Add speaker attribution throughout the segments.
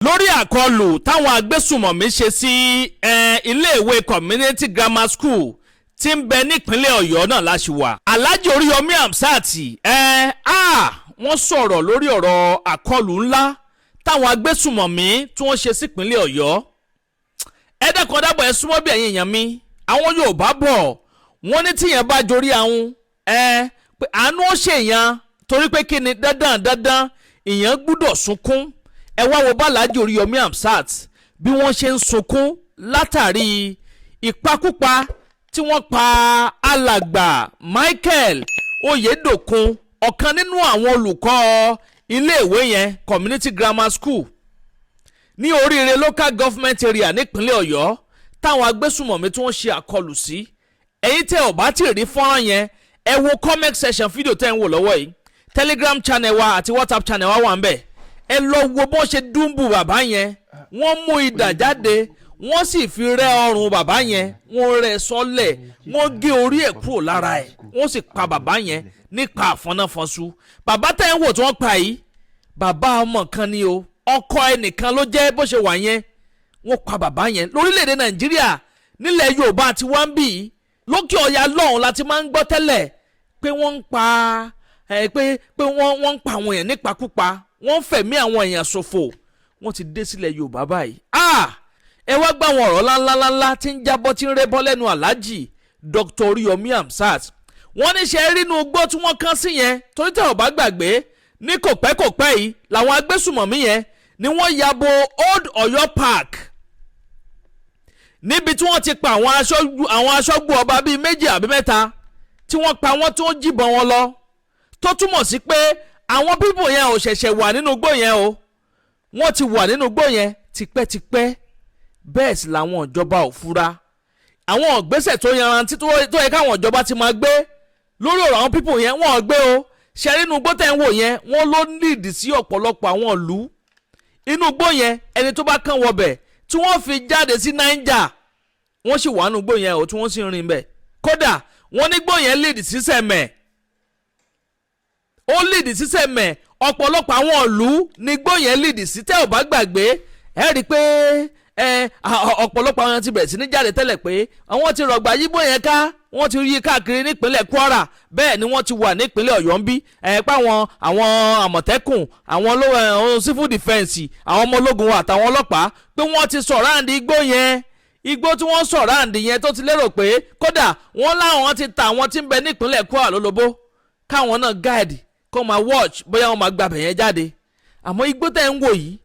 Speaker 1: Lórí àkọlù táwọn agbésùmọ̀mí ṣe sí iléèwé Community Grammar School tí ń bẹ nípínlẹ̀ Ọ̀yọ́ náà láṣìwà. Alhaji Oríyọmí Hamzat ẹ á wọ́n sọ̀rọ̀ lórí ọ̀rọ̀ àkọlù ńlá táwọn agbésùmọ̀mí tí wọ́n ṣe sípínlẹ̀ Ọ̀yọ́. Ẹ dẹ́kun dábọ̀, ẹ súnmọ́ bí, ẹ̀yin èèyàn mi. Àwọn Yorùbá bọ̀, wọ́n ní tíyẹn bá jorí àwọn ẹ pé àánú ó ṣèyàn, torí pé kí ni, dandan dandan ìyẹn gbúdọ̀ sunkún. Ẹ wá wo b'Alhaji Oríyọmí Hamzat bí wọ́n ṣe ń sunkún látàrí ìpakúpa tí wọ́n pa Alàgbà Michael Oyedokun, ọ̀kan nínú àwọn olùkọ́ iléèwé yẹn, Community Grammar School ní Oríire Local Government Area nípínlẹ̀ Ọ̀yọ́, táwọn agbésùmọ̀mí tí wọ́n ṣe àkọlù sí. Ẹ̀yin tẹ́ ò bá tí ì rí fọ́nrán yẹn, ẹ wo comment section fídíò tẹ́ ń wò lọ́wọ́ yìí. Telegram channel wa àti WhatsApp channel wa wà ń bẹ̀. Ẹ lọ wo bó ṣe dúnbù bàbá yẹn. Wọ́n mú idà jáde, wọ́n sì fi rẹ́ ọrùn bàbá yẹn, wọ́n rẹ́ sọ́lẹ̀, wọ́n gé orí ẹ̀ kúrò lára ẹ̀, wọ́n sì pa bàbá yẹn nípa àfọ́náfọ́nṣu. Bàbá tẹ́ ń wò tí wọ́n pa yìí, bàbá ọmọ kan ni o, ọkọ ẹnìkan ló jẹ́. Bó ṣe wà yẹn, wọ́n pa bàbá yẹn lórílẹ̀‐èdè Nàìjíríà, nílẹ̀ Yorùbá àti wáńbì lókè ọ̀yà lọ́hùn láti máa ń gbọ́ tẹ́lẹ̀ pé wọ́n ń pa ẹ pé wọ́n ń pa àwọn èèyàn nípakúpa, wọ́n ń fẹ̀mí àwọn èèyàn ṣòfò. Wọ́n ti dé sílẹ̀ Yorùbá báyìí. Ah, ẹ wá gbọ́ àwọn ọ̀rọ̀ ńláńláńlá tí ń jábọ́, tí ń rébọ́ lẹ́nu Alhaji Dr. Oríyọmí Hamzat. Wọ́n ní ṣe rínú igbó tí wọ́n kán sí yẹn, torí tẹ́ ò bá gbàgbé, ní kò pẹ́ kò pẹ́ yìí làwọn agbésùmọ̀mí yẹn ni wọ́n ya bo Old Ọ̀yọ́ Park, níbi tí wọ́n ti pa àwọn aṣọ́gbó ọba bíi méjì àbí mẹ́ta, tí wọ́n pa wọ́n, tí wọ́n jíbọn wọn lọ, tó túmọ̀ sí pé àwọn people yẹn ò ṣẹ̀ṣẹ̀ wà nínú igbó yẹn o. Wọ́n ti wà nínú igbó yẹn tipẹ́tipẹ́. Bẹ́ẹ̀ sì làwọn ìjọba ò fura. Àwọn ìgbésẹ̀ tó yanrantí tó yẹ káwọn ìjọba ti máa gbé lórí ọ̀rọ̀ àwọn people yẹn, wọ́n gbé o. Ṣe nínú igbó tẹ̀ ń wò yẹn, wọ́n ló lead sí ọ̀pọ̀lọpọ̀ àwọn ìlú. Inú igbó yẹn, ẹni tó bá kàn wọbẹ̀ tí wọ́n fi jáde sí Niger, wọ́n sì wà nínú igbó yẹn o, tí wọ́n sì ń rìn bẹ̀. Kódà wọ́n ní igbó yẹn lead sí Sẹ̀mẹ̀, ó lead sí Sẹ̀mẹ̀. Ọ̀pọ̀lọpọ̀ àwọn ìlú ní igbó yẹn lead sí. Tẹ́ ò bá gbàgbé, ẹ rí i pé ọ̀pọ̀lọpọ̀ àwọn ti bẹ̀rẹ̀ sí ní jáde tẹ́lẹ̀ pé àwọn ti rọ̀gbà yíbò yẹn ká, wọ́n ti yí káàkiri nípínlẹ̀ Kwara, bẹ́ẹ̀ ni wọ́n ti wà nípínlẹ̀ Ọ̀yọ́ ń bí ẹ pa àwọn Àmọ̀tẹ́kùn, àwọn civil defence, àwọn ọmọ ológun àtàwọn ọlọ́pàá, pé wọ́n ti surround igbó yẹn. Igbó tí wọ́n surround yẹn, tó ti lérò pé kódà wọ́n láwọn ti ta àwọn tí ń bẹ nípínlẹ̀ Kwara lólobó, káwọn náà guide, kó máa watch bóyá wọ́n máa gbàbẹ̀ yẹn jáde. Àmọ́ igbó tẹ́ ń wò yìí,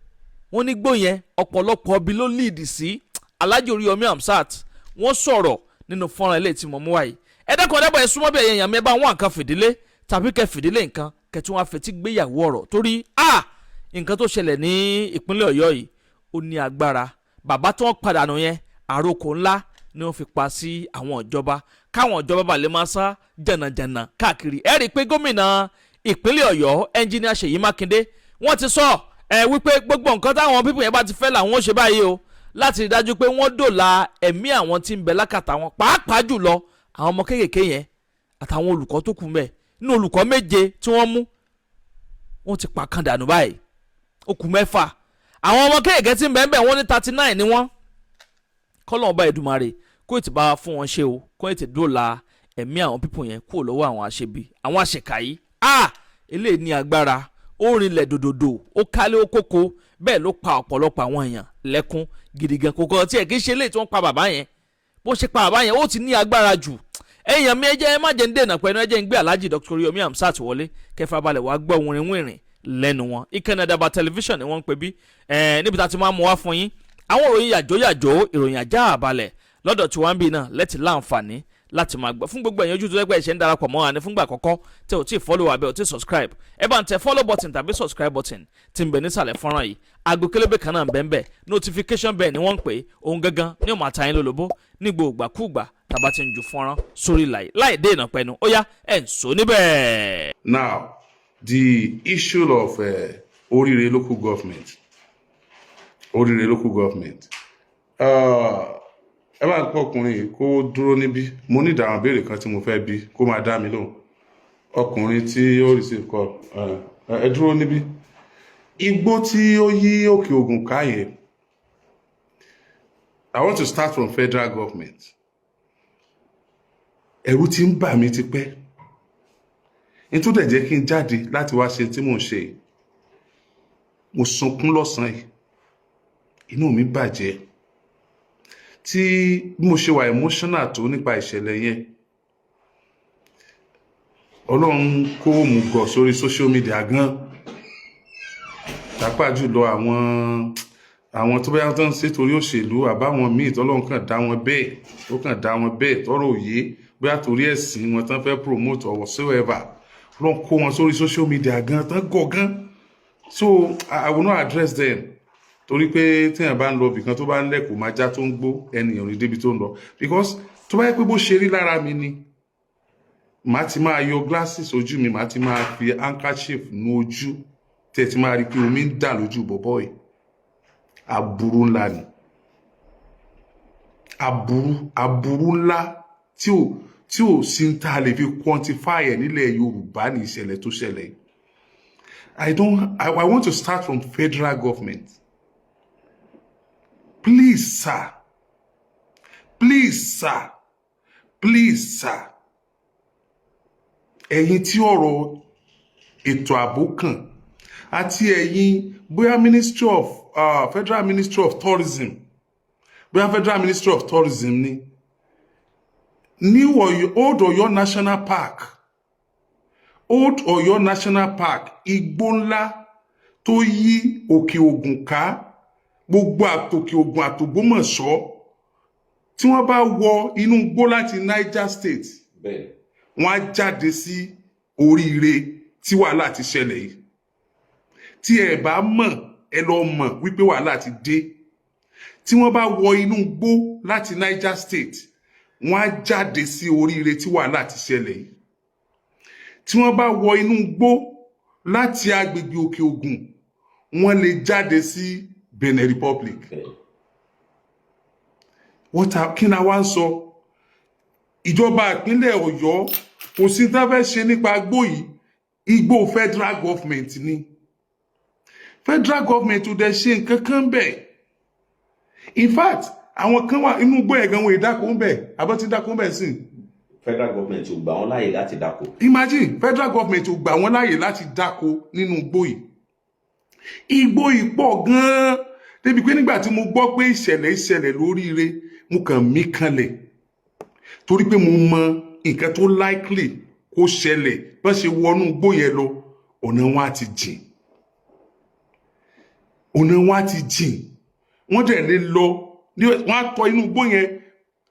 Speaker 1: wọ́n ní igbó yẹn, ọ̀pọ̀lọpọ̀ ibi ló lead sí. Alhaji Oríyọmí Hamzat wọ́n sọ̀rọ̀ nínú fọ́nrán ilé tí mo mú wáyé. Ẹ dẹ́kun ọ̀dẹ́bọ̀, ẹ súnmọ́ bí, ẹ̀yẹ̀ yàn mi. Ẹ bá wọn nǹkan fìdílé tàbí kẹ fìdílé nǹkan kẹtù wọn afẹ́tí gbéyàwó ọ̀rọ̀, torí a nǹkan tó ṣẹlẹ̀ ní ìpínlẹ̀ Ọ̀yọ́ yìí, ó ní agbára. Bàbá tó ń padà nù yẹn, àròkọ ńlá ni wọ́n fi pa sí àwọn ìjọba, káwọn ìjọba bá lè máa sá jànàjànà káàkiri. Ẹ rí i pé gómìnà ìpínlẹ̀ Ọ̀yọ́, Ẹnjìnìà Ṣèyí Mákindé, wọ́n ti sọ ẹ wípé gbogbo nǹkan táwọn people yẹn bá ti fẹ́ làwọn ó ṣe báyìí o, láti rí dájú pé wọ́n dòla ẹ̀mí àwọn tí ń bẹ lákàtà wọn, pàápàá jùlọ àwọn ọmọ kéékèèké yẹn àtàwọn olùkọ́ tó kù mẹ́. Nínú olùkọ́ méje tí wọ́n mú, wọ́n ti pa kan dànù báyìí, ó kù mẹ́fà. Àwọn ọmọ kéékèèké tí ń bẹ ń bẹ, wọ́n ní 39 ni wọ́n. Kọ́lọ́n ọba Èdùmàrè kó ètò bá fún wọn ṣe o, kó ètò dóòlà ẹ̀mí àwọn people yẹn kúrò lọ́wọ́ àwọn àṣebi, àwọn àṣekà yìí. Ah, eléyìí ní agbára, ó rinlẹ̀ dòdòdò, ó kálé, ó kókó, bẹ́ẹ̀ ló pa ọ̀pọ̀lọpọ̀ àwọn èèyàn lẹ́kún gidi gan. Kò kàn tí ẹ̀ kì í ṣe eléyìí tí wọ́n pa bàbá yẹn. Bó ṣe pa bàbá yẹn, ó ti ní agbára jù. Èèyàn mi, ẹ jẹ́ ẹ má jẹ́ ń dènà pẹ̀lú, ẹ jẹ́ ń gbé Alhaji Dr. Oríyọmí Hamzat wọlé, kẹfà balẹ̀ wàá gbọ́ wìnrìn wìnrìn lẹ́nu wọn. Ìkànnì Àdàbà Tẹlifíṣàn ni wọ́n ń pè bí níbi tá a ti máa mú wá fún yín àwọn ìròyìn yàjóyàjó, ìròyìn ajá àbálẹ̀ lọ́dọ̀ tí wọ́n ń bì náà lẹ́tì láǹfààní láti máa gbọ́. Fún gbogbo ẹ̀yin ojú tó yẹ pé ẹ ṣe ń darapọ̀ mọ́ wa ní fúngbà àkọ́kọ́, tẹ́ ò tí ì follow àbẹ́ ò tí ì subscribe, ẹ bá ń tẹ follow button tàbí subscribe button tí ń bẹ nísàlẹ̀ fọ́nrán yìí. Aago kélébé kan náà ń bẹ ń bẹ, notification bell ni wọ́n ń pè é. Òun gangan ní ó máa ta yín lólobó ní gbogbo ìgbàkúùgbà tàbá ti ń ju fọ́nrán sórí láì láì dé ìnà pẹ̀lú. Ó yá, ẹ̀ ń sọ níbẹ̀.
Speaker 2: Now, the issue of Orire Local Government, Orire Local Government, ẹ bá ń pọ ọkùnrin yìí kó dúró níbí. Mo ní ìdáhùn béèrè kan tí mo fẹ́ bí, kó máa dá mi lóhùn. Ọkùnrin tí ó receive call, ẹ dúró níbí. Igbó tí ó yí Òkè Ògùn ká yẹn, I want to start from federal government. Ẹ̀rù ti ń bà mí tipẹ́. Ní tó dẹ̀ jẹ́ kí n jáde láti wá ṣe tí mò ń ṣe yìí, mo sunkún lọ́sàn-án yìí, inú mi bàjẹ́ tí bí mo ṣe wà emotional tó nípa ìṣẹ̀lẹ̀ yẹn. Ọlọ́run kó òmùgọ̀ sórí social media gan, pàápàá jùlọ àwọn tó bá tó ń ṣe torí òṣèlú, àbáwọn míì tọ́lọ́run kàn dá wọn bẹ́ẹ̀, ó kàn dá wọn bẹ́ẹ̀, tọ́rọ̀ òye bóyá torí ẹ̀sìn wọn tán fẹ́ promote or whatsoever. Ọlọ́run kó wọn sórí social media gan tán gọ̀ gan. So I will not address them, torí pé téèyàn bá ń lọ ibìkan, tó bá ń lẹ́kọ̀ọ́ máa já tó ń gbó, ẹnìyàn ní débi tó ń lọ, because tó bá yẹ pé bó ṣe rí lára mi ni, màá ti máa yọ glasses ojú mi, màá ti máa fi handkerchief nu ojú, tẹ́ ti máa rí pé omi ń dà lójú bọ̀bọ̀ yìí. Aburú ńlá ni, aburú ńlá tí ò sí ń tá a lè fi quantify ẹ̀ nílẹ̀ Yorùbá ní ìṣẹ̀lẹ̀ tó ṣẹlẹ̀ yìí. I don't I, I want to start from federal government. Please, sir, please, sir, please, sir, ẹ̀yin tí ọ̀rọ̀ ètò ààbò kàn, àti ẹ̀yin bóyá ministry of Federal Ministry of Tourism, bóyá Federal Ministry of Tourism ni, New Oyo, Old Oyo National Park, Old Oyo National Park, igbó ńlá tó yí Òkè Ògùn ká, gbogbo àtòkè Ògùn àtògbómọ̀ṣọ́, tí wọ́n bá wọ inú igbó láti Niger State, wọ́n á jáde sí oríire tí wàhálà ti ṣẹlẹ̀ yìí. Tí ẹ bá mọ̀, ẹ lọ mọ̀ wípé wàhálà ti dé. Tí wọ́n bá wọ inú igbó láti Niger State, wọ́n á jáde sí oríire tí wàhálà ti ṣẹlẹ̀ yìí. Tí wọ́n bá wọ inú igbó láti agbègbè Òkè Ògùn, wọ́n lè jáde sí Benin Republic. Wọ́n ta kí ni a wá ń sọ? Ìjọba ìpínlẹ̀ Ọ̀yọ́, kò sí tá fẹ́ ṣe nípa igbó yìí. Igbó federal government ni. Federal government ò dẹ̀ ṣe nǹkan kan bẹ́ẹ̀. In fact, àwọn kan wà inú igbó yẹn gan, wọn ìdáko ń bẹ̀ àbọ̀ tí dáko ń bẹ̀ sí.
Speaker 3: Federal government ò gbà wọ́n láàyè láti dáko.
Speaker 2: Imagine, federal government ò gbà wọ́n láàyè láti dáko nínú igbó yìí. Igbó yìí pọ̀ gan-an débi pé nígbà tí mo gbọ́ pé ìṣẹ̀lẹ̀ ìṣẹ̀lẹ̀ lóríire, mo kàn mí kanlẹ̀, torí pé mo mọ nǹkan tó likely kó ṣẹlẹ̀. Bá ṣe wọnú igbó yẹn lọ, ọ̀nà wọn á ti jìn, ọ̀nà wọn á ti jìn. Wọ́n dẹ̀ lè lọ, wọ́n á tọ inú igbó yẹn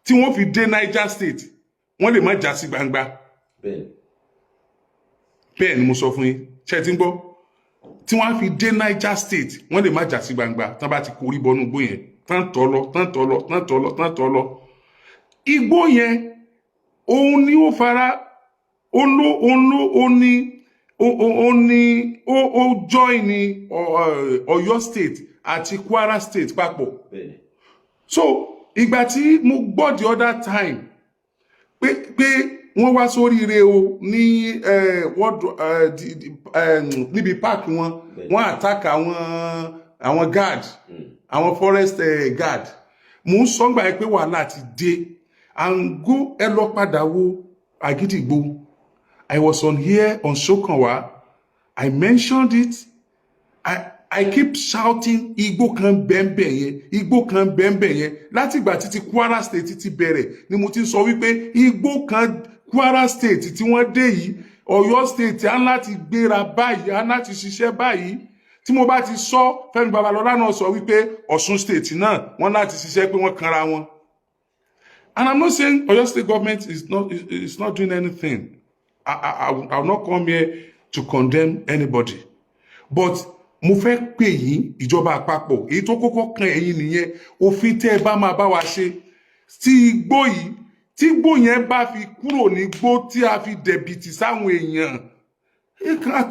Speaker 2: tí wọ́n fi dé Niger State, wọ́n lè má já sí gbangba. Bẹ́ẹ̀ ni mo sọ fún yín. Ṣé ẹ ti ń gbọ́? Tí wọ́n á fi dé Niger State, wọ́n lè má já sí gbangba tán bá ti korí bọnú igbó yẹn, tán tọ́ lọ, tán tọ́ lọ, tán tọ́ lọ, tán tọ́ lọ. Igbó yẹn, òun ni ó fara ó ló ó ní ó join ní Ọ̀yọ́ State àti Kwara State papọ̀. So ìgbà tí mo gbọ́ the other time pé wọ́n wá sóríire o ní ward níbi park wọn, wọ́n attack àwọn guard, àwọn forest guard, mo ń sọ gbà yẹn pé wàhálà ti dé. And go, ẹ lọ padà wo Àgídìgbò. I was on here on Sokanwa, I mentioned it. I keep shouting, igbó kan bẹ́ẹ̀nbẹ́ẹ̀ yẹn, igbó kan bẹ́ẹ̀nbẹ́ẹ̀ yẹn. Látìgbà títí Kwara State ti bẹ̀rẹ̀ ni mo ti ń sọ wípé igbó kan Kwara State tí wọ́n dé yìí, Ọ̀yọ́ State á láti gbéra báyìí, á láti ṣiṣẹ́ báyìí. Tí mo bá ti sọ, Fẹ́mi Babalọ́lá náà sọ wípé Ọ̀ṣun State náà, wọ́n láti ṣiṣẹ́, pé wọ́n kanra wọn. And I'm not saying Ọ̀yọ́ State government is not doing anything. I will not come here to condemn anybody, but mo fẹ́ pè yín, ìjọba àpapọ̀, èyí tó kọ́kọ́ kan ẹ̀yin nìyẹn. Òfin tẹ́ ẹ bá máa bá wa ṣe tí igbó yìí, tí igbó yẹn bá fi kúrò ní igbó tí a fi dẹ̀bìtì sáwọn èèyàn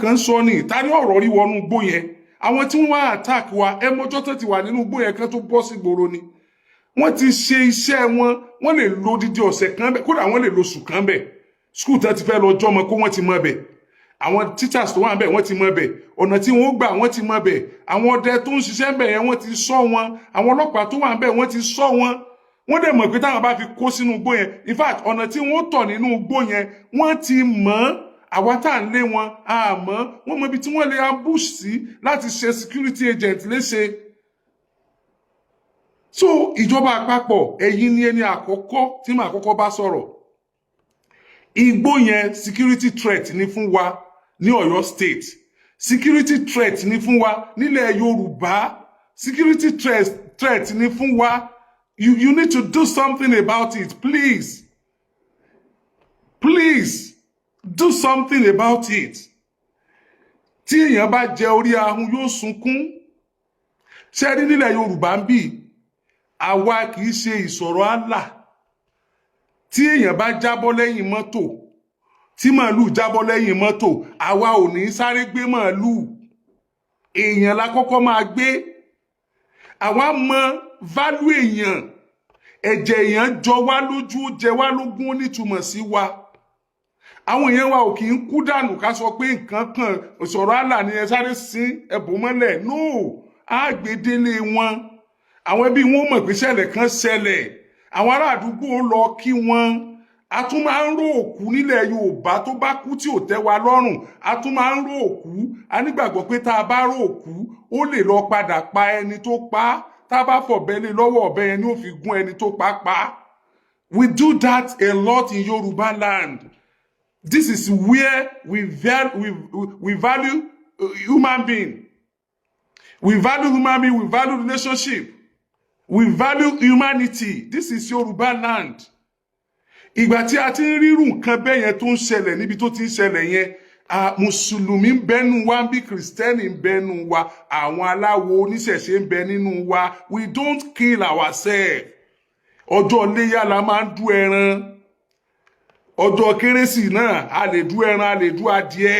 Speaker 2: kan sọ ní ìtàrí ọ̀rọ̀ rí wọnú igbó yẹn. Àwọn tí wọ́n wá attack wa, ẹ mọ́jọ́ tó ti wà nínú igbó yẹn kan tó bọ́ sí gbòòrò ni wọ́n ti ṣe iṣẹ́ wọn. Wọ́n lè lo odidi ọ̀sẹ̀ kan bẹ̀, kódà wọ́n lè lo oṣù kan bẹ̀. School tẹ́ ti fẹ́ lọ jọ́mọ kó wọ́n ti mọ bẹ̀. Àwọn teachers tó wà ń bẹ̀, wọ́n ti mọ bẹ̀. Ọ̀nà tí wọ́n gbà, wọ́n ti mọ bẹ̀. Àwọn ọdẹ tó ń ṣiṣẹ́ ń bẹ̀ yẹn, wọ́n ti sọ wọn. Àwọn ọlọ́pàá tó wà ń bẹ̀, wọ́n ti sọ wọn. Wọ́n dẹ̀ mọ̀ pé táwọn bá fi kó sínú igbó yẹn, in fact, ọ̀nà tí wọ́n tọ̀ nínú igbó yẹn, wọ́n ti mọ̀ ọ́n. Àwa tá à ń lé wọn, àmọ́ wọ́n mọ ibi tí wọ́n lè ambush sí láti ṣe security agent léṣe. So ìjọba àpapọ̀, ẹ̀yin ni ẹni àkọ́kọ́ tí màá kọ́kọ́ bá sọ̀rọ̀. Igbó yẹn, security threat ni fún wa ní Ọ̀yọ́ State, security threat ni fún wa nílẹ̀ Yorùbá, security threat ni fún wa. You need to do something about it. Please, please do something about it. Tí èèyàn bá jẹ orí ahun, yóò sunkún. Ṣé rí, nílẹ̀ Yorùbá ń bì, àwa kì í ṣe ìsọ̀rọ̀ àlà. Tí èèyàn bá jábọ́ lẹ́yìn mọ́tò, tí màálù jábọ́ lẹ́yìn mọ́tò, àwa ò ní sáré gbé màálù, èèyàn la kọ́kọ́ máa gbé. Àwa mọ value èèyàn. Ẹ̀jẹ̀ èèyàn jọ wá lójú, ó jẹ wá lógún, ó nítumọ̀ sí wa. Àwọn èèyàn wa ò kì í kú dànù ká sọ pé nǹkan kan ìsọ̀rọ̀ àlà ni, ẹ sáré sín ẹ̀bùn mọ́lẹ̀. No, á gbé délé wọn. Àwọn ẹbí wọn mọ̀ pé ṣẹlẹ̀ kan ṣẹlẹ̀. Àwọn ará àdúgbò lọ kí wọn. A tún máa ń ró òkú nílẹ̀ Yorùbá. Tó bá kú tí ò tẹ́ wa lọ́rùn, a tún máa ń ró òkú. A nígbàgbọ́ pé tá a bá ró òkú, ó lè lọ padà pa ẹni tó pa á. Tá a bá fọ̀bẹ lé lọ́wọ́, ọ̀bẹ yẹn ni ó fi gún ẹni tó pa á pa. We do that a lot in Yoruba land. This is where we value human being. We value human being, we value relationship, we value humanity. This is Yoruba land. Ìgbà tí a ti ń rírun nǹkan bẹ́ẹ̀ yẹn tó ń ṣẹlẹ̀ níbi tó ti ń ṣẹlẹ̀ yẹn, mùsùlùmí ń bẹ́nu wa ń bí, kìrìsìtẹ́nì ń bẹ́nu wa, àwọn aláwo oníṣẹ̀ṣe ń bẹ nínú wa. We don't kill ourselves. Ọjọ́ léyà la máa ń dú ẹran. Ọjọ́ kérésì náà, a lè dú ẹran, a lè dú adìẹ.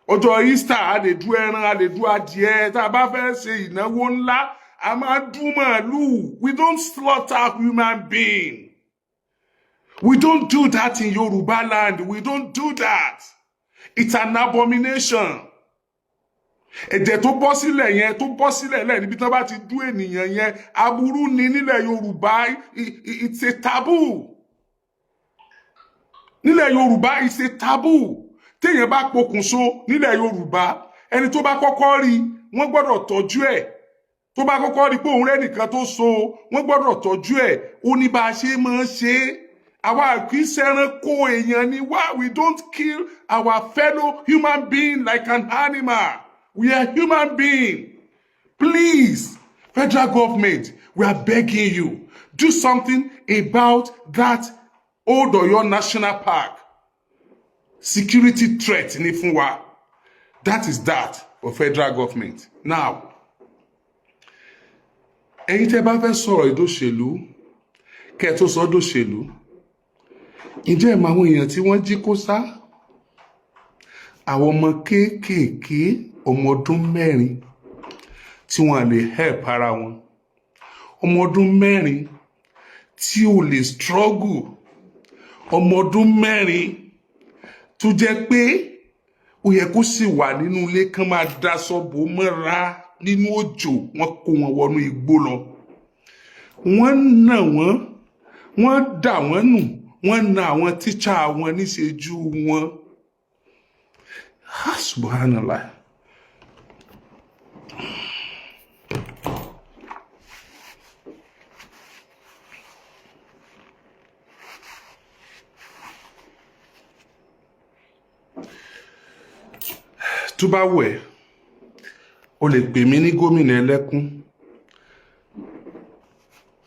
Speaker 2: Ọjọ́ Easter, a lè dú ẹran, a lè dú adìẹ. Tá a bá fẹ́ ṣe ìnáwó ńlá, a máa dú màálù. We don't slaughter human being. We don't do that in Yoruba land. We don't do that. It's an abomination. Ẹ̀jẹ̀ tó bọ́ sílẹ̀ yẹn, tó bọ́ sílẹ̀ lẹ̀ níbi tí wọ́n bá ti dú ènìyàn yẹn, aburú ni nílẹ̀ Yorùbá. It's a taboo nílẹ̀ Yorùbá. It's a taboo. Téèyàn bá pokùnso nílẹ̀ Yorùbá, ẹni tó bá kọ́kọ́ rí, wọ́n gbọ́dọ̀ tọ́jú ẹ̀. Tó bá kọ́kọ́ rí pé òun rẹ́nìkan tó so, wọ́n gbọ́dọ̀ tọ́jú ẹ̀. Ó ní bá a ṣe máa ń ṣe é. Àwa kì í ṣẹranko, èèyàn ni wá. We don't kill our fellow human being like an animal. We are human being. Please, federal government, we are begging you, do something about that Old Oyo National Park. Security threat ni fún wa. That is that for federal government. Now, ẹ̀yin tẹ́ bá fẹ́ sọ̀rọ̀ ìdóṣèlú, kẹ́ ẹ tó sọ dòṣèlú, ǹjẹ́ ẹ̀ mọ àwọn èèyàn tí wọ́n jí kó sá? Àwọn ọmọ kéékèèké, ọmọ ọdún 4 tí wọ́n lè help ara wọn, ọmọ ọdún 4 tí ò lè struggle, ọmọ ọdún 4 tó jẹ́ pé ó yẹ kó sì wà nínú ilé kán máa daṣọ bò mọ́ra nínú òjò, wọ́n kó wọn wọnú igbó lọ, wọ́n nà wọ́n, wọ́n dà wọ́n nù, wọ́n na àwọn tíṣà wọn níṣejú wọn. Ah, subhanallah. Tó bá wù ẹ́, o lè pè mí ní gómìnà ẹlẹ́kún.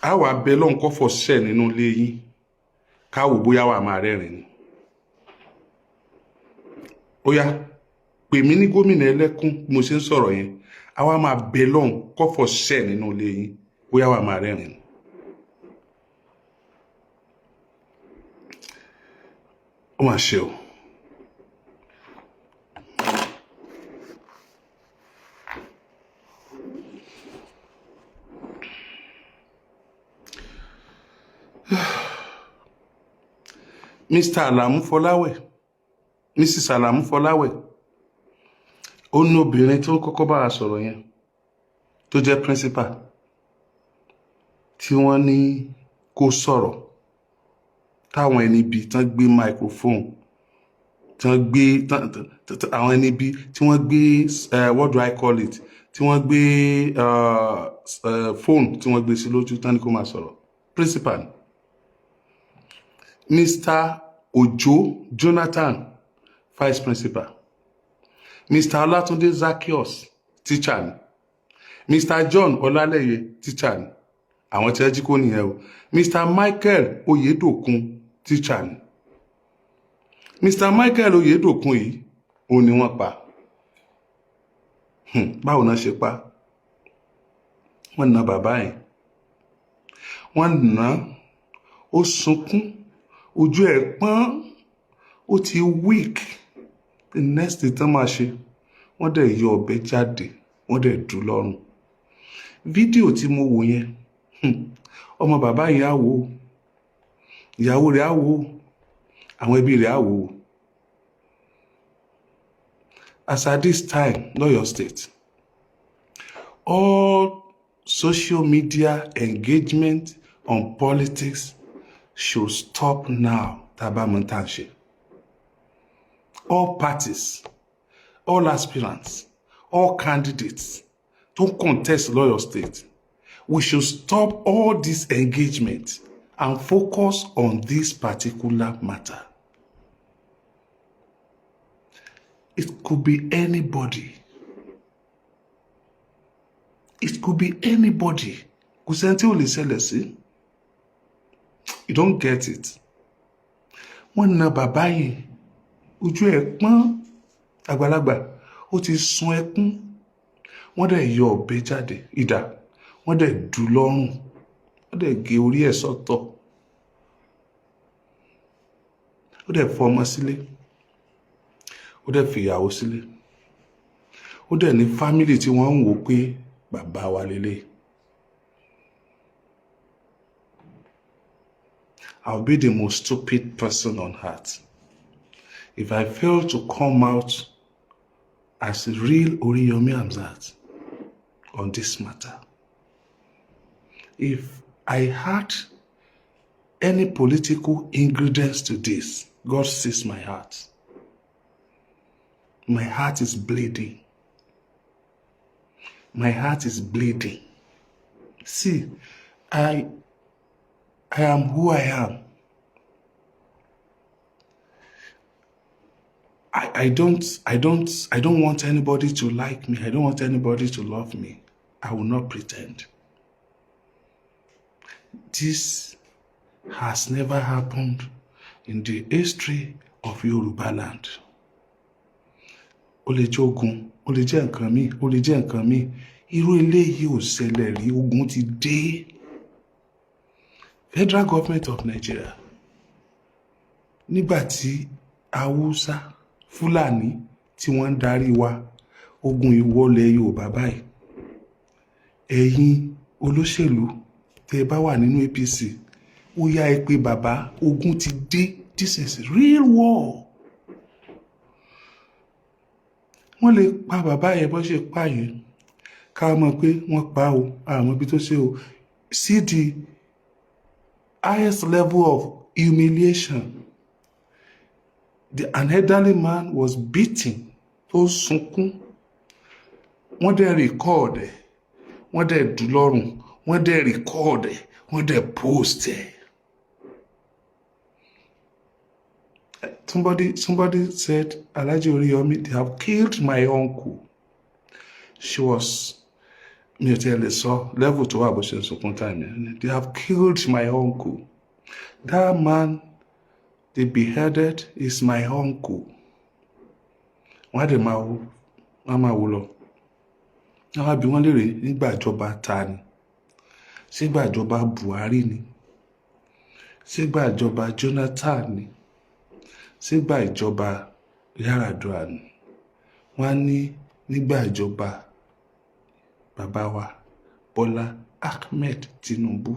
Speaker 2: Á wàá bẹ lọ́n kọ́fọ̀ ṣẹ̀ nínú ilé yín, ká wò bóyá wà máa rẹ́rìn ni. Ó yá, pè mí ní gómìnà ẹlẹ́kún. Bí mo ṣe ń sọ̀rọ̀ yẹn, á wá máa bẹ lọ́n kọ́fọ̀ ṣẹ̀ nínú ilé yín, bóyá wà máa rẹ́rìn ni. Ó mà ṣe o. Mr. Alamu Fọláwẹ̀, Mrs. Alamu Fọláwẹ̀, ó ní obìnrin tó kọ́kọ́ bá a sọ̀rọ̀ yẹn, tó jẹ́ principal tí wọ́n ní kó sọ̀rọ̀, táwọn ẹni bíi tán gbé microphone, tán gbé àwọn ẹni bíi tí wọ́n gbé, what do I call it, tí wọ́n gbé phone tí wọ́n gbé sí lójú, tán ní kó máa sọ̀rọ̀. Principal Mr. Ojo Jonathan, vice principal. Mr. Olatunde Zaccheaus, teacher ni. Mr. John Ọlálẹyé, teacher ni. Àwọn tí ẹ jí kó nìyẹn o. Mr. Michael Oyedokun, teacher ni. Mr. Michael Oyedokun yìí, òun ni wọ́n pa. Báwo náà ṣe pa? Wọ́n na bàbá yẹn, wọ́n nà á, ó sunkún, ojú ẹ̀ pọ́n, ó ti weak. The next thing tán máa ṣe, wọ́n dẹ̀ yọ ọ̀bẹ jáde, wọ́n dẹ̀ dù lọ́rùn. Fídíò tí mo wò yẹn, ọmọ bàbá yẹn á wò ó, ìyàwó rẹ̀ á wò ó, àwọn ẹbí rẹ̀ á wò ó. As at this time, l'Ọ́yọ̀ọ́ State, all social media engagement on politics should stop now. Tá a bá mọ tá à ń ṣe, all parties, all aspirants, all candidates to contest l'Ọ́yọ̀ọ́ State, we should stop all this engagement and focus on this particular matter. It could be anybody. It could be anybody. Kò sẹ́ni tí ò lè ṣẹlẹ̀ sí. You don't get it. Wọ́n na bàbá yẹn, ojú ẹ̀ pọ́n, àgbàlagbà, ó ti sun ẹkún. Wọ́n dẹ̀ yọ ọ̀bẹ jáde, idà, wọ́n dẹ̀ dù lọ́rùn, wọ́n dẹ̀ gé orí ẹ̀ sọ́tọ̀. Ó dẹ̀ fọ ọmọ sílé, ó dẹ̀ fìyàwó sílé, ó dẹ̀ ní family tí wọ́n ń wò pé bàbá wa lélẹ̀. I'll be the most stupid person on earth if I fail to come out as real Oriyomi Hamzat on this matter. If I had any political ingredients to this, God sees my heart. My heart is bleeding. My heart is bleeding. See, I am who I am. I don't want anybody to like me. I don't want anybody to love me. I will not pretend. This has never happened in the history of Yoruba land. Ó lè jẹ́ ogun, ó lè jẹ́ nǹkan míì, ó lè jẹ́ nǹkan míì. Irú eléyìí ò ṣẹlẹ̀ rí, ogun ti dé. Federal Government of Nigeria, nígbà tí Haúsá, Fúlàní tí wọ́n ń darí wa, ogun ìwọlẹ̀ Yorùbá báyìí. Ẹ̀yin olóṣèlú tẹ́ ẹ bá wà nínú APC, ó yá, ẹ pé bàbá, ogun ti dé. This is real war. Wọ́n lè pa bàbá yẹn bó ṣe pa yẹn, ká mọ̀ pé wọ́n pa o, àmọ́ ibi tó ṣe o. See the highest level of humiliation. An elderly man was beaten, tó sunkún, wọ́n dẹ̀ record ẹ̀, wọ́n dẹ̀ dù lọ́rùn, wọ́n dẹ̀ record ẹ̀, wọ́n dẹ̀ post ẹ̀. Somebody said, "Alhaji Oriyomi, they have killed my uncle." She was, mi ò tiẹ̀ lè sọ level tó wà bó ṣe ń sunkún time yẹn. "They have killed my uncle. That man they beheaded is my uncle." Wọ́n á dẹ̀ máa wo, wọ́n á máa wo lọ. Wọ́n á bi wọ́n léèrè, nígbà ìjọba ta ni? Sígbà ìjọba Buhari ni? Sígbà ìjọba Jonathan ni? Sígbà ìjọba Yar'Adua ni? Wọ́n á ní nígbà ìjọba bàbá wa Bọ́lá Ahmed Tinubu.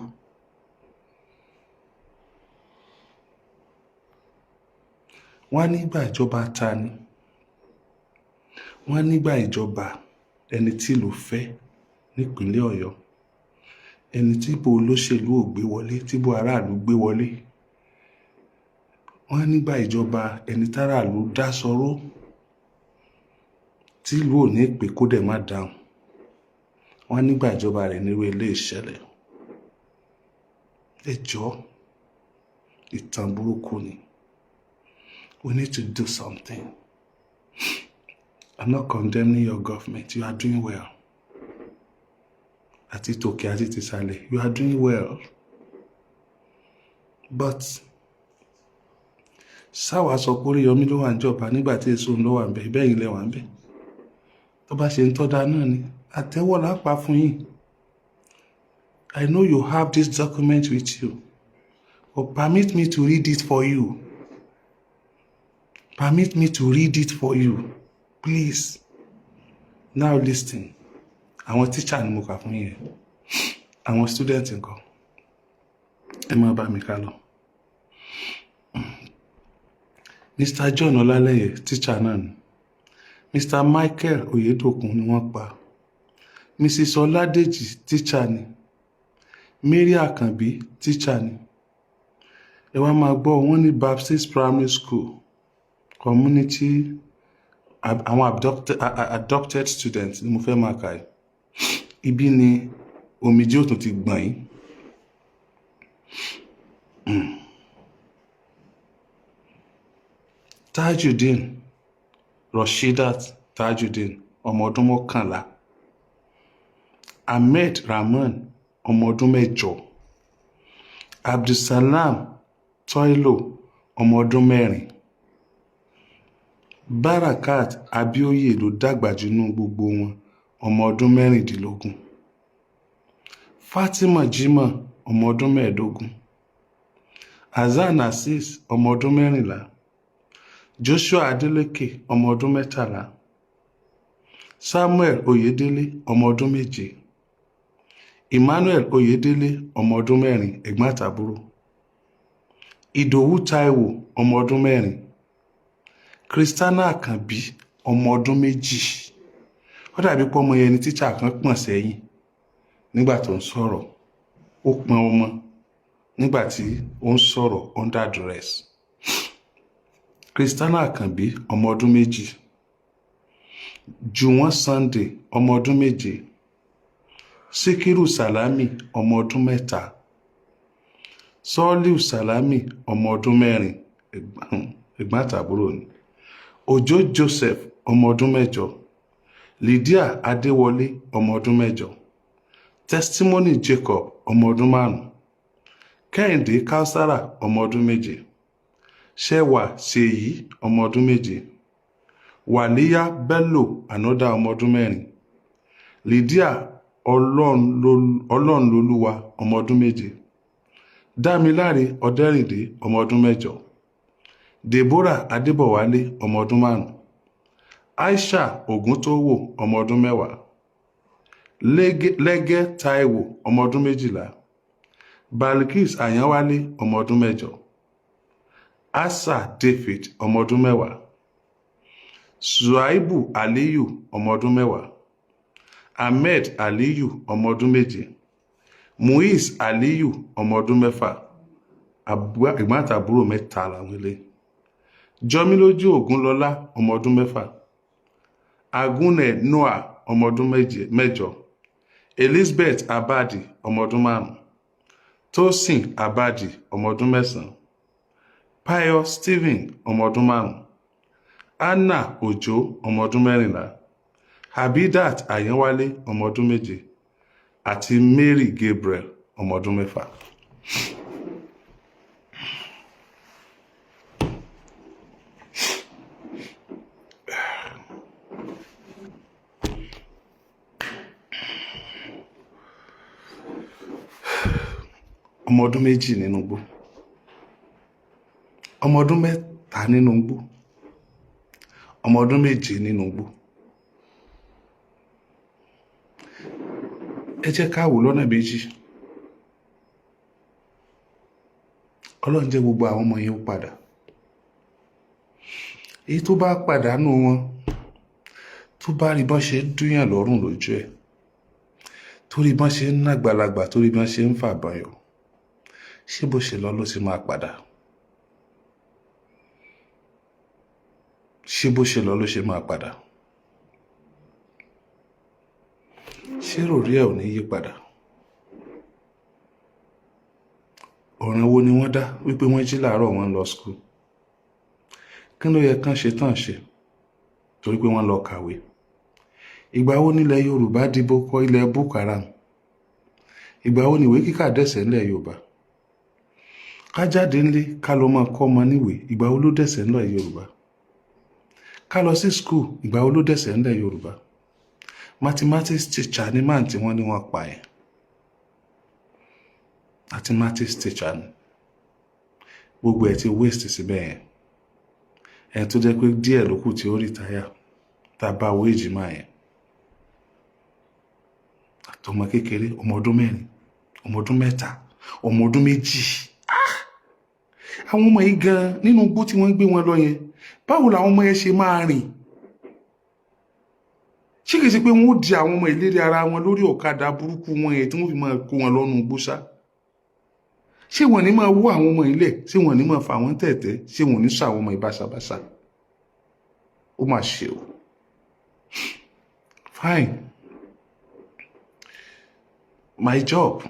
Speaker 2: Wọ́n á nígbà ìjọba ta ni? Wọ́n á nígbà ìjọba ẹni tí ìlú fẹ́ nípínlẹ̀ Ọ̀yọ́, ẹni tí ìbò olóṣèlú ò gbé wọlé, tí ìbò aráàlú gbé wọlé. Wọ́n á nígbà ìjọba ẹni táràlú dá sọ̀rọ̀, tí ìlú ò ní pè kó dẹ̀ má dáhùn. Wọ́n á nígbà ìjọba rẹ̀ nírú ilé ìṣẹ̀lẹ̀. Ẹ jọ̀ọ́, ìtàn burúkú ni. We need to do something. I'm not condemning your government. You are doing well. Àti tòkè àti tìsàlẹ̀, you are doing well. But sáwà sọ pé Oríyọmí ló wà níjọba nígbà tí èso ló wà ń bẹ, ìbẹ́yìn lẹ wà ń bẹ. Tó bá ṣe ń tọ́da náà ni, àtẹ́wọ́ lápá fún yín. I know you have this document with you, but permit me to read it for you. Permit me to read it for you, please. Now listen. Àwọn teacher ni mo kà fún yẹn. Àwọn student nǹkan. Ẹ máa bá mi ká lọ. Mr. John Ọlálẹ́yẹ, teacher náà ni. Mr. Michael Oyedokun ni wọ́n pa. Mrs. Ọládèjì, teacher ni. Mary Àkànbí, teacher ni. Ẹ wá máa gbọ́, wọ́n ní Baptist Primary School community, àwọn adopted students ni mo fẹ́ máa kà yìí. Ibi ni omijé òtún ti gbọ̀n yín. Tajudeen Rasheedat Tajudeen, ọmọ ọdún 11. Ahmed Rahman, ọmọ ọdún 8. Abdulsalam Toilo, ọmọ ọdún 4. Barakat Abioye ló dàgbà jù nínú gbogbo wọn, ọmọ ọdún 16. Fatima Jimoh, ọmọ ọdún 15. Hasan Azeez, ọmọ ọdún 14. Joshua Adeleke, ọmọ ọdún 13. Samuel Oyedele, ọmọ ọdún 7. Emmanuel Oyedele, ọmọ ọdún 4, ẹ̀gbọ́n àtàbúrò. Ìdòwú Taiwo, ọmọ ọdún 4. Christiana Àkànbí, ọmọ ọdún 2. Ó dàbí pé ọmọ yẹn ni tíṣà kan pọ̀n sẹ́yìn nígbà tó ń sọ̀rọ̀. Ó pọn ọmọ nígbà tí ó ń sọ̀rọ̀ under duress. Christiana Àkànbí, ọmọ ọdún 2. Jùwọ́n Sunday, ọmọ ọdún 7. Síkírù Sàlámì, ọmọ ọdún 3. Sọ́ọ́líù Sàlámì, ọmọ ọdún 4, ẹ̀gbọ́n àtàbúrò ni. Òjó Joseph, ọmọ ọdún 8. Lydia Adéwọlé, ọmọ ọdún 8. Testimony Jacob, ọmọ ọdún 5. Kẹ́hìndé Kausara, ọmọ ọdún 7. Ṣẹwà Ṣèyí, ọmọ ọdún 7. Wàlíyá Bello, another ọmọ ọdún 4. Lydia Ọlọ́runlolúwa, ọmọ ọdún 7. Dámiláre Ọdẹ́rìndé, ọmọ ọdún 8. Deborah Adébọ̀wálé, ọmọ ọdún 5. Aisha Ògúntóyò, ọmọ ọdún 10. Lẹ́gẹ́ Táíwò, ọmọ ọdún 12. Balkis Àyánwálé, ọmọ ọdún 8. Asa David, ọmọ ọdún 10. Suaibu Aliyu, ọmọ ọdún 10. Ahmed Aliyu, ọmọ ọdún 7. Muiz Aliyu, ọmọ ọdún 6. Ẹ̀gbọ́n àtàbúrò mẹ́ta làwọn eléyìí. Jọmílójú Ògúnlọlá, ọmọ ọdún 6. Agunne Noah, ọmọ ọdún 8. Elizabeth Abadi, ọmọ ọdún 5. Tosin Abadi, ọmọ ọdún 9. Pius Stephen, ọmọ ọdún 5. Anna Òjó, ọmọ ọdún 14. Habidat Àyánwálé, ọmọ ọdún 7, àti Mary Gabriel, ọmọ ọdún 6. Ọmọ ọdún 2 nínú igbó, ọmọ ọdún 3 nínú igbó, ọmọ ọdún 7 nínú igbó. Ẹ jẹ́ ká wò lọ́nà méjì. Ọlọ́run jẹ́ gbogbo àwọn ọmọ yẹn ó padà. Èyí tó bá pàdánù wọn, tó bá rí bọ́n ṣe ń dúyàn lọ́rùn lójú ẹ̀, torí bọ́n ṣe ń nàgbàlagbà, torí bọ́n ṣe ń fàbọyọ̀, ṣé bó ṣe lọ ló ti máa padà? Ṣé bó ṣe lọ ló ṣe máa padà? Ṣé ròrí ẹ̀ ò ní yí padà? Ọ̀ràn wo ni wọ́n dá wípé wọ́n jí láàárọ̀, wọ́n ń lọ school? Kí ló yẹ kán ṣe tán ṣe torí pé wọ́n lọ kàwé? Ìgbà wo nílẹ̀ Yorùbá di boko ilẹ̀ Boko Haram? Ìgbà wo níwèé kíkà dẹ̀sẹ̀ ńlẹ̀ Yorùbá? Ká jáde ńlé, ká lọ máa kọ́ ọmọ níwèé, ìgbà wo ló dẹ̀sẹ̀ ńlẹ̀ Yorùbá? Ká lọ sí school, ìgbà wo ló dẹ̀sẹ̀ ńlẹ̀ Yorùbá? Mathematics teacher ní máà tí wọ́n ní wọ́n pa yẹn. Mathematics teacher ni. Gbogbo ẹ̀ ti waste síbẹ̀ yẹn. Ẹni tó jẹ́ pé díẹ̀ ló kù tí ó retire, tá a bá wo èjì máa yẹn. Àtọmọ kékeré, ọmọ ọdún 4, ọmọ ọdún 3, ọmọ ọdún 2. Àwọn ọmọ yìí gan nínú igbó tí wọ́n ń gbé wọn lọ yẹn, báwo làwọn ọmọ yẹn ṣe máa rìn? Ṣé kìí ṣe pé wọ́n ó di àwọn ọmọ ìlérí ara wọn lórí ọ̀kadà burúkú wọn yẹn tí wọ́n fi máa kó wọn lọ́nu igbó ṣá? Ṣé wọ́n ní máa wó àwọn ọmọ ilẹ̀? Ṣé wọ́n ní máa fà wọ́n tẹ̀tẹ̀? Ṣé wọ́n ní sọ àwọn ọmọ ìbáṣabáṣa? Ó mà ṣe o. Fine. My job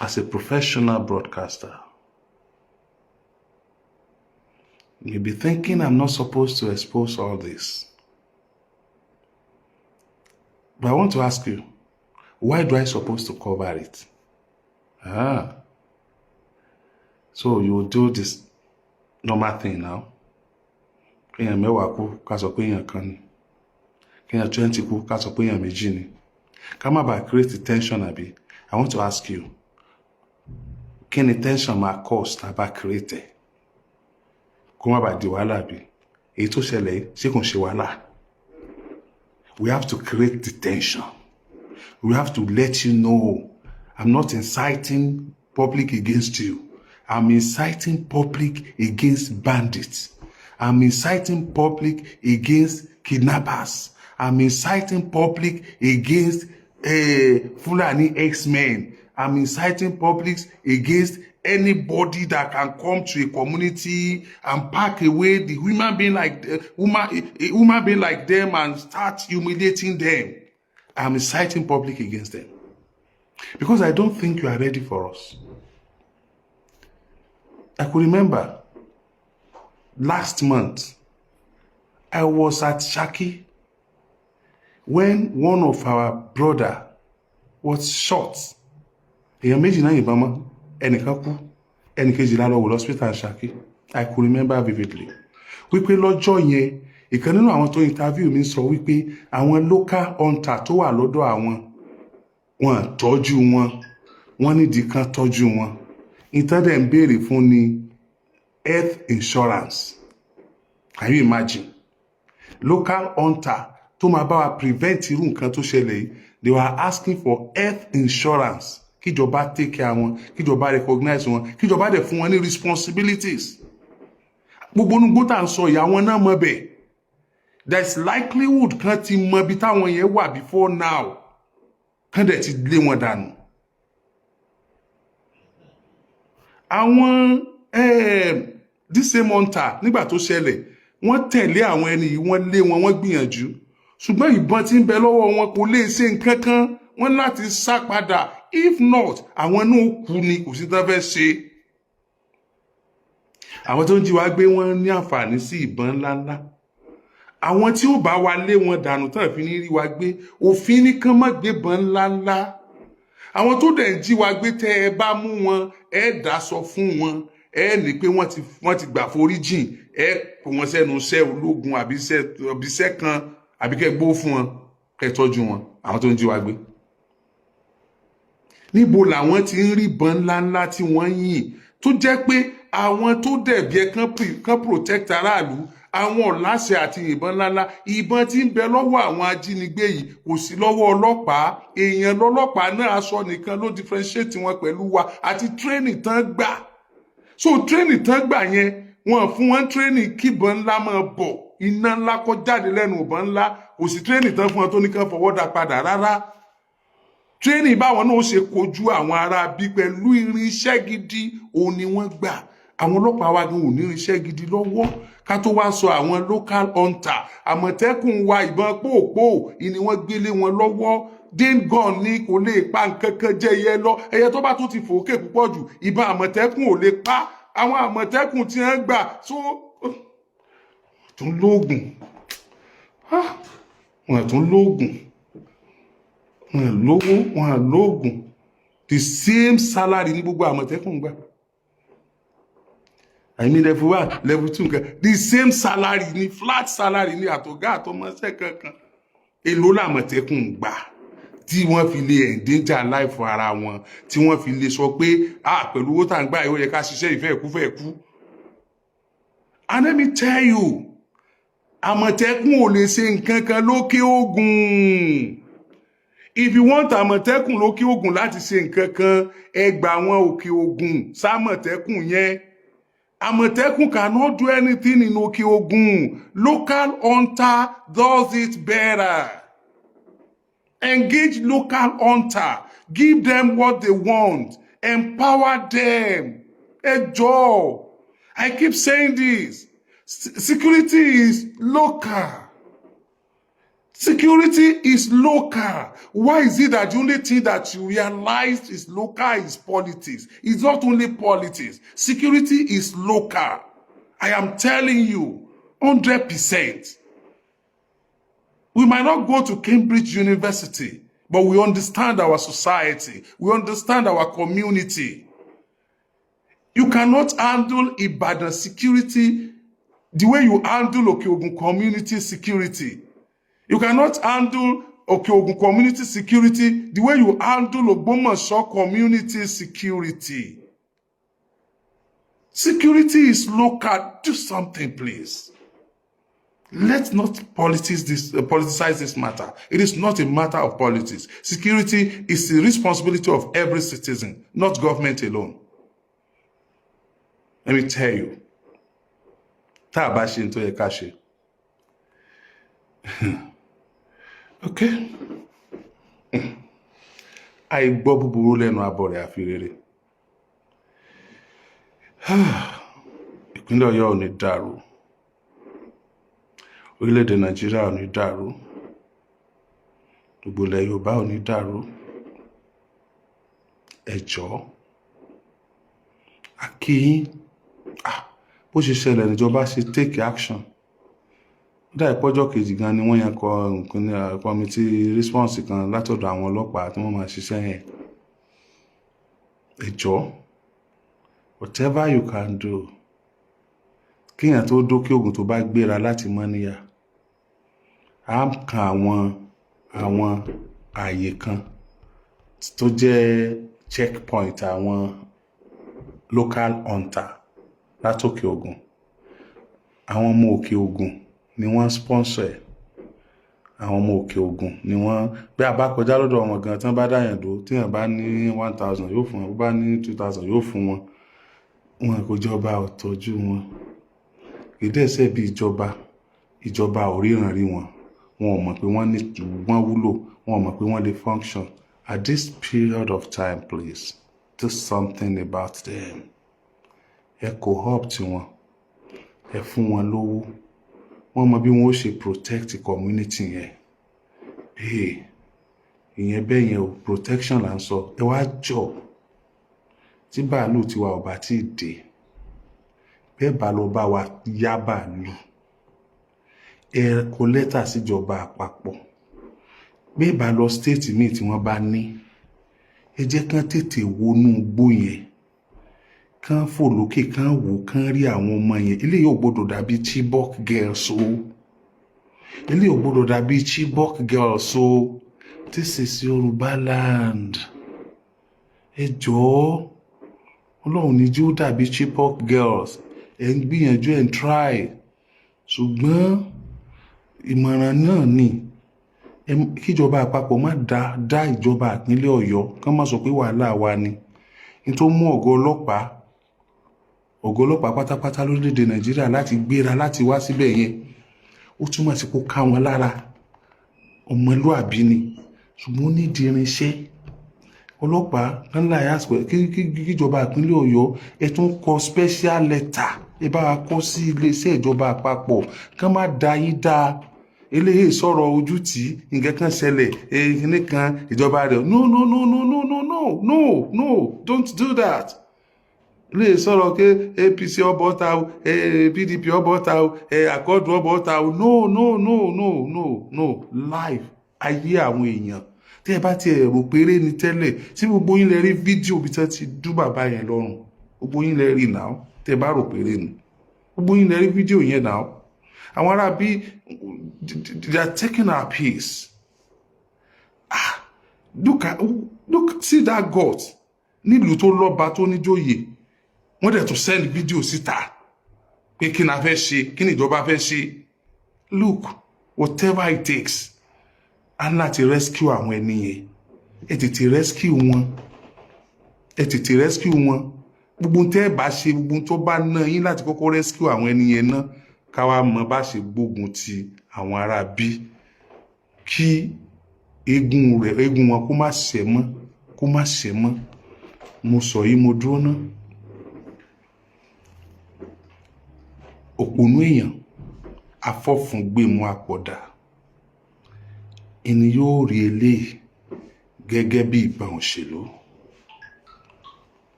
Speaker 2: as a professional broadcaster, you be thinking I'm not supposed to expose all this. But I want to ask you, why do I supposed to cover it? Ah. So you will do this normal thing now. Kéèyàn 10 kú, ká sọ pé èèyàn kan ni. Kéèyàn 20 kú, ká sọ pé èèyàn méjì ni. Ká má bàa create tension, àbí? I want to ask you, kí ni tension máa cause tá a bá create ẹ̀? Kó má bàa di wàhálà, àbí? Èyí tó ṣẹlẹ̀ yìí, ṣé kò ń ṣe wàhálà? We have to create the tension. We have to let you know I'm not inciting public against you. I'm inciting public against bandits. I'm inciting public against kidnappers. I'm inciting public against Fulani herdsmen. I'm inciting public against anybody that can come to a community and pack away the human being like human, a human being like them and start humiliating them. I'm inciting public against them because I don't think you are ready for us. I could remember last month I was at Shaki when one of our brother was shot. Èèyàn méjì náà yìnbọn mọ́, ẹnìkan kú, ẹnìkejì la lọ wò lọ́sítà Ṣakí. I could remember vividly wípé lọ́jọ́ yẹn, ìkan nínú àwọn tó interview mi sọ wípé àwọn local hunter tó wà lọ́dọ̀ àwọn, wọn tọ́jú wọn, wọ́n nídìí kan tọ́jú wọn. Ìtàn dẹ̀ ń béèrè fún ni health insurance. Can you imagine? Local hunter tó máa bá wa prevent irú nǹkan tó ṣẹlẹ̀ yìí, they were asking for health insurance, kíjọba take care wọn, kíjọba recognize wọn, kíjọba dẹ̀ fún wọn ní responsibilities. Gbogbo onugbó tá à ń sọ ìyá wọn náà mọ bẹ́ẹ̀. There is likelihood kan ti mọ ibi táwọn yẹn wà before now, kán dẹ̀ ti lé wọn dànù. Àwọn this same hunter, nígbà tó ṣẹlẹ̀, wọ́n tẹ̀lé àwọn ẹni yìí, wọ́n lé wọn, wọ́n gbìyànjú, ṣùgbọ́n ìbọn tí ń bẹ lọ́wọ́ wọn kò lè ṣe nǹkan kan. Wọ́n láti sá padà, if not, àwọn náà kú ni. Kò sí tán fẹ́ ṣe. Àwọn tó ń jí wa gbé, wọ́n ní àǹfààní sí ìbọn ńláńlá. Àwọn tí ó bá wa lé wọn dànù tán fi ní rí wa gbé, òfin ní kán má gbébọn ńláńlá. Àwọn tó dẹ̀ ń jí wa gbé, tẹ́ ẹ bá mú wọn, ẹ dáṣọ fún wọn, ẹ ní pé wọ́n ti gbà foríjìn, ẹ kó wọn sẹ́nu iṣẹ́ ológun àbí iṣẹ́ kan, àbí kẹ́ gbó fún wọn, kẹ́ tọ́jú wọn. Àwọn tó ń jí wa gbé, níbo làwọn ti ń rí ìbọn ńláńlá tí wọ́n ń yìn, tó jẹ́ pé àwọn tó dẹ̀bi ẹ kán protect aráàlú, àwọn ọ̀láṣẹ àti ìbọn ńláńlá? Ìbọn tí ń bẹ lọ́wọ́ àwọn ajínigbé yìí kò sí lọ́wọ́ ọlọ́pàá. Èèyàn lọ́lọ́pàá náà, aṣọ nìkan ló differentiate wọn pẹ̀lú wa àti training tán gbà. So training tán gbà yẹn Wọ́n fún wọn training kíbọn ńlá máa bọ̀, iná ńlá kó jáde lẹ́nu ìbọn ńlá. Kò sí training tán fún wọn tó ní kán fọwọ́ dá padà rárá. Training báwọn náà ó ṣe kojú àwọn ará bí pẹ̀lú irinṣẹ́ gidi òun ni wọ́n gbà. Àwọn ọlọ́pàá wa gan ò ní irinṣẹ́ gidi lọ́wọ́, ká tó wá sọ àwọn local hunter. Àmọ̀tẹ́kùn wa, ìbọn pòpò ni wọ́n gbélé wọn lọ́wọ́. Dane gun ní, kò lè pa nǹkan kan jẹ́ ẹyẹ lọ. Ẹyẹ tó bá tún ti fòókè púpọ̀ jù, ìbọn Àmọ̀tẹ́kùn ò lè pa. Àwọn Àmọ̀tẹ́kùn tí wọ́n gbà tó tún lóògùn, wọ́n tún lóògùn, wọ́n lówó, wọ́n lóògùn. The same salary ní gbogbo Àmọ̀tẹ́kùn gbà. I mean, level 1, level 2 nǹkan, the same salary ní, flat salary ní, àtọ̀gá àtọmọṣẹ́ kankan. Èló làmọ̀tẹ́kùn gbà tí wọ́n fi lè endanger life ara wọn, tí wọ́n fi lè sọ pé, ah, pẹ̀lú owó tá à ń gbà yìí, ó yẹ ká ṣiṣẹ́ ìfẹ́ ẹ̀kú fẹ́ kú? And let me tell you, Àmọ̀tẹ́kùn ò lè ṣe nǹkan kan lókè Ògùn. If you want Àmọ̀tẹ́kùn lókè Ògùn láti ṣe nǹkan kan, ẹ gbà àwọn Òkè Ògùn sámọ̀tẹ́kùn yẹn. Àmọ̀tẹ́kùn cannot do anything in Òkè Ògùn. Local hunter does it better. Engage local hunter, give them what they want, empower them. Ẹ jọ̀ọ́, I keep saying this: security is local. Security is local. Why is it that the only thing that you realize is local is politics? It's not only politics. Security is local. I am telling you, 100%. We might not go to Cambridge University, but we understand our society. We understand our community. You cannot handle Ibadan security the way you handle Okeogun community security. You cannot handle Okeogun community security the way you handle Ogbomoso community security. Security is local. Do something, please. Let's not politicize this matter. It is not a matter of politics. Security is the responsibility of every citizen, not government alone. Let me tell you. Tá a bá ṣe ní tó yẹ ká ṣe. Okay. Àìgbọ́ búburú lẹ́nu abọ́ rẹ̀ àfi rere. Ìpínlẹ̀ Ọ̀yọ́ ò ní dàrú. Orílẹ̀-èdè Nàìjíríà ò ní dàrú. Gbogbo ilẹ̀ Yorùbá ò ní dàrú. Ẹ jọ̀ọ́. A kí yín. Ah, bó ṣe ṣẹlẹ̀ níjọba ṣe take action. Ó dà ìpọ́jọ́ kejì gan ni wọ́n yan kọ nǹkan ní committee response kan látọ̀dọ̀ àwọn ọlọ́pàá tí wọ́n máa ṣiṣẹ́ yẹn. Ẹ jọ̀ọ́, whatever you can do, kéèyàn tó dókè Ògùn, tó bá gbéra láti Mọ́níyà, á kan àwọn ààyè kan tó jẹ́ checkpoint àwọn local hunter látòkè Ògùn. Àwọn ọmọ Òkè Ògùn ni wọ́n sponsor ẹ̀. Àwọn ọmọ Òkè Ògùn ni wọ́n. Bí a bá kọjá lọ́dọ̀ wọn gan, tí wọ́n bá dáyàn dúró, tí èèyàn bá ní 1,000, yóò fún wọn. Bó bá ní 2,000, yóò fún wọn. Wọn kò, jọba ò tọ́jú wọn. Kì í dẹ̀ ṣe bí ìjọba. Ìjọba ò ríran rí wọn. Wọn ò mọ̀ pé wọ́n ní, wọ́n wúlò. Wọn ò mọ̀ pé wọ́n lè function. At this period of time, please do something about them. Ẹ co-opt wọn, ẹ fún wọn lówó, wọ́n mọ bí wọ́n ó ṣe protect community yẹn. Hey, ìyẹn bẹ́ẹ̀ yẹn o. Protection là ń sọ. Ẹ wá jọ, tí bàálù tiwa ò bá tí ì dé, bẹ́ẹ̀ bá lọ bá wa yá bàálù, ẹ kọ lẹ́tà síjọba àpapọ̀. Bẹ́ẹ̀ bá lọ state míì tí wọ́n bá ní, ẹ jẹ́ kán tètè wọnú igbó yẹn, kán fò lókè, kán wò, kán rí àwọn ọmọ yẹn. Eléyìí ò gbọdọ̀ dàbí Chibok girls o. Eléyìí ò gbọdọ̀ dàbí Chibok girls o. This is Yorùbá land. Ẹ jọ̀ọ́, Ọlọ́run ní jí ó dàbí Chibok girls. Ẹ ń gbìyànjú, ẹ ń try, ṣùgbọ́n ìmọ̀ràn náà ni kíjọba àpapọ̀ má dá ìjọba ìpínlẹ̀ Ọ̀yọ́, kán má sọ pé wàhálà wa ni ní tó mú ọ̀gá ọlọ́pàá. Ọ̀gá ọlọ́pàá pátápátá lórílẹ̀‐èdè Nàìjíríà láti gbéra láti wá síbẹ̀ yẹn, ó túmọ̀ sí kó ká wọn lára. Ọmọlúàbí ni, ṣùgbọ́n ó nídìí irinṣẹ́ ọlọ́pàá ńlá. Kíjọba ìpínlẹ̀ Ọ̀yọ́, ẹ tún kọ special letter, ẹ bá wa kọ sí iléeṣẹ́ ìjọba àpapọ̀, kán má da yín dá. Eléyìí sọ̀rọ̀ ojú tí nǹkan kan ṣẹlẹ̀, kíní kan ìjọba rẹ̀. No, no, no, no, no, no, no, no, no, don't do that. Eléyìí sọ̀rọ̀ pé APC ọbọ̀ ta o, PDP ọbọ̀ ta o, Accord ọbọ̀ ta o. No, no, no, no, no, no. Life, ayé àwọn èèyàn, tí ẹ bá tiẹ̀ rò péré ni tẹ́lẹ̀ tí gbogbo yín lè rí fídíò bí tẹ́ ti dú bàbá yẹn lọ́rùn, gbogbo yín lè rí náà. Tẹ́ bá rò péré ni, gbogbo yín lè rí fídíò yẹn náà. Àwọn ará bí, they are taking our peace. Ah, look at, look, see that God. Nílùú tó lọ́ba, tó níjòyè, wọ́n dẹ̀ tún send fídíò síta pé kí ni a fẹ́ ṣe, kí ni ìjọba fẹ́ ṣe. Look, whatever it takes, a ní láti rescue àwọn ẹni yẹn. Ẹ tètè rescue wọn, ẹ tètè rescue wọn. Gbogbo tẹ́ ẹ bá ṣe, gbogbo tó bá ná yín láti kọ́kọ́ rescue àwọn ẹni yẹn ná, káwa mọ bá ṣe gbógun ti àwọn ará bí, kí eégún rẹ̀, eégún wọn kó má ṣẹ́ mọ́, kó má ṣẹ́ mọ́. Mo sọ yìí, mo dúró ná. Òpònú èèyàn, afọ́fúngbẹ̀mú àpọ̀dà ẹni yóò rí eléyìí gẹ́gẹ́ bí ìbọn òṣèlú.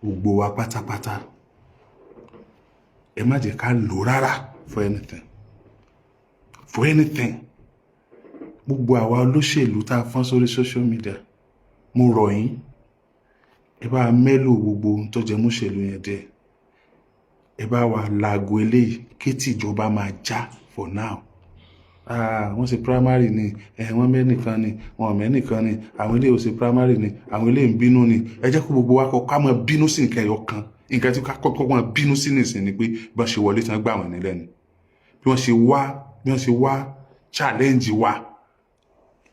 Speaker 2: Gbogbo wa pátápátá, ẹ má jẹ́ ká lò rárá for anything, for anything. Gbogbo àwa olóṣèlú tá a fọ́n sórí social media, mo rọ̀ yín, ẹ bá mélòó gbogbo ohun tó jẹ mọ́ṣèlú yẹn díẹ̀. Ẹ bá wa laago eléyìí kétí ìjọba máa já. For now, ah, wọ́n ṣe primary ni, wọ́n mẹ́nìkan ni, wọ́n mẹ́nìkan ni, àwọn eléyìí ò ṣe primary ni, àwọn eléyìí ń bínú ni. Ẹ jẹ́ kó gbogbo wa kọ́ ká máa bínú sí nǹkan ẹyọ kan. Nǹkan tí ká kọ́kọ́ máa bínú sí nìsín ni pé bí wọ́n ṣe wọlé tí wọ́n gbà wọ́n nílẹ̀ ni, bí wọ́n ṣe wá, bí wọ́n ṣe wá challenge wa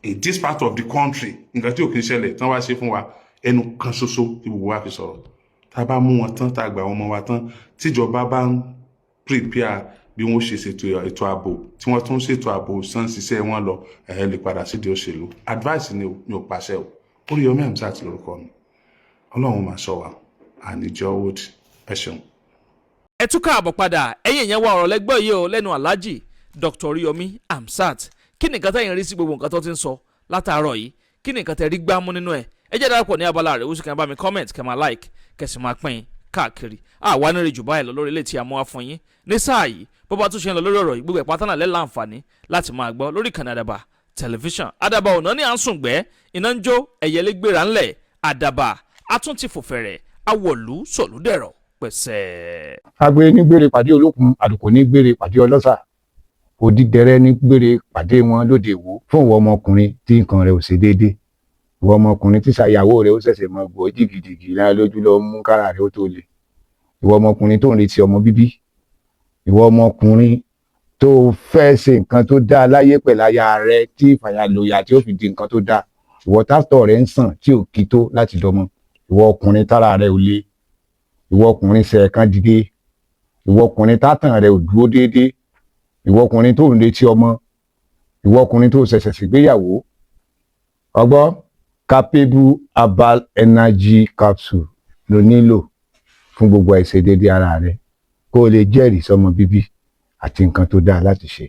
Speaker 2: in this part of the country. Nǹkan tí ò kí ń ṣẹlẹ̀ tí wọ́n wá ṣe fún wa, ẹnu kan ṣoṣo tí gbogbo wa fi sọ̀rọ̀. Tá a bá mú wọn tán, tá a gbà wọn mọ́ wa tán, tíjọba bá ń prepare bí wọ́n ṣe ṣètò ètò ààbò, tí wọ́n tún ṣètò ààbò sàn, ṣiṣẹ́ wọn lọ, ẹ̀ lè padà sídìí òṣèlú. Advice ni o, mi ò pàṣẹ o. Oríyọmí Hamzat lórúkọ mi. Ọlọ́run máa ṣọ́ wa, àníjọ́ wood. Ẹ ṣeun.
Speaker 1: Ẹ tún káàbọ̀ padà, ẹ̀yin èèyàn wa. Ọ̀rọ̀ lẹ́gbọ́ yìí o lẹ́nu Alhaji Dr. Oriyomi Hamzat. Kí ni nǹkan tẹ́yìn rí sí gbogbo nǹkan tó ti ń sọ látàárọ̀ yìí? Kí ni nǹkan tẹ́ rí gbámú nínú ẹ̀? Ẹ jẹ́ darapọ̀ ní abala rẹ̀ wúsù, kẹ́ bá mi comment, kẹ́ máa like, kẹ́ sì máa pín káàkiri. Àwa ní jù báyìí lọ lórí ilé tí a mú wá fún yín ní sáà yìí. Bó bá tún ṣe ń lọ lórí ọ̀rọ̀ yìí, gbogbo ẹ̀ pátá náà lẹ́ láǹfààní láti máa gbọ́ lórí ìkànnì Àdàbà Tẹlifíṣàn. Àdàbà ọ̀nà ní à ń sùn gbẹ́, iná ń jó, ẹ̀yẹlé gbéra ńlẹ̀. Àdàbà atúntì fòfẹ̀rẹ̀ awọ̀lú sọ̀lúdẹ̀rọ̀ pẹ̀sẹ̀.
Speaker 4: Agbe ní gbére pàdé olókun, àlùkò ní gbére pàdé ọlọ́sà, òdìdẹrẹ́ ní gbére pàdé wọn lóde Ìwó. Fún ìwọ ọmọkùnrin tí nǹkan rẹ̀ ò ṣe déédé, ìwọ ọmọkùnrin tí ṣàyàwó rẹ̀ ó ṣẹ̀ṣẹ̀ mọ gbọ́ jìgìjìgì lára lójú lọ mú kára rẹ̀ ó tó le, ìwọ ọmọkùnrin tó ń retí ọmọ bíbí, ìwọ ọmọkùnrin tó fẹ́ ṣe nǹkan tó dáa láyé pẹ̀lú aya rẹ tí ìfàyàlòyà tí ó fi di nǹkan tó dáa, ìwọ tátọ̀ rẹ̀ ń sàn tí ò kí tó láti dọmọ, ìwọ ọkùnrin tára rẹ̀ ò le, ìwọ ọkùnrin ṣẹ̀ẹ̀kan dìde, ìwọ ọkùnrin tátàn rẹ̀ ò dúró déédéé, ìwọ ọkùnrin tó ń retí ọmọ, ìwọ ọkùnrin tó ṣẹ̀ṣẹ̀ ṣègbéyàwó, ọgbọ́ Capable Herbal Energy Capsule ló nílò fún gbogbo àìṣedéédéé ara rẹ, kó o lè jẹ́rìí sọmọ bíbí àti nǹkan tó dáa láti ṣe.